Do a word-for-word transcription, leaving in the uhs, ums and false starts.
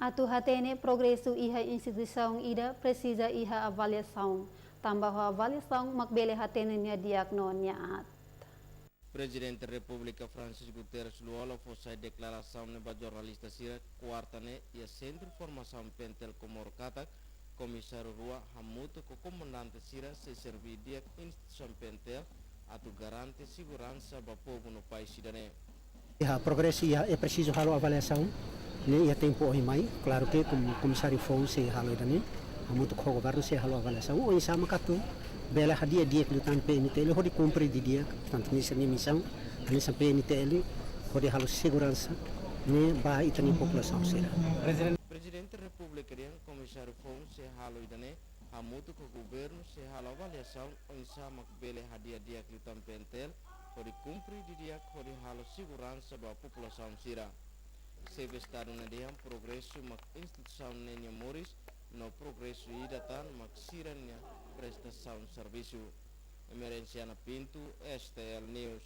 Atu hatene progresu iha instituisaun ida presiza iha avaliasaun, tanba ho avaliasaun mak bele hatene nia di'ak no nia aat. Prezidente Repúblika Francisco Guterres Lú-Olo fó sai deklarasaun ne'e ba jornalista sira kuarta ne'e iha Sentru Formasaun PNTL Comoro katak, Komisáriu rua hamutuk ho komandante sira sei serví di'ak instituisaun PNTL atu garante seguransa ba povu no país ida-ne'e. Iha progresu iha, é presizu halo avaliasaun ne'e iha tempu ohin mai. Klaru ke kom-, komisáriu foun sei halo ida-ne'e, hamutuk ho governu sei halo avaliasaun oinsá mak atu bele hadi'a di'ak liután PNTL hodi kumpre didi'ak, portantu, nia misaun, hanesan PNTL, hodi halo seguransa ne'e ba ita-nia populasaun sira. Prezidente Repúblika dehan komisáriu foun sei halo ida-ne'e hamutuk ho governu sei halo avaliasaun oinsá mak bele hadi'a di'ak liután PNTL hodi kumpre didi'ak hodi halo seguransa ba populasaun sira. Xefe Estadu ne'e dehan progresu mak instituisaun ne'e nia moris no progresu ida tan mak sira-nia prestasaun servisu. Emerenciana Pinto, STL News.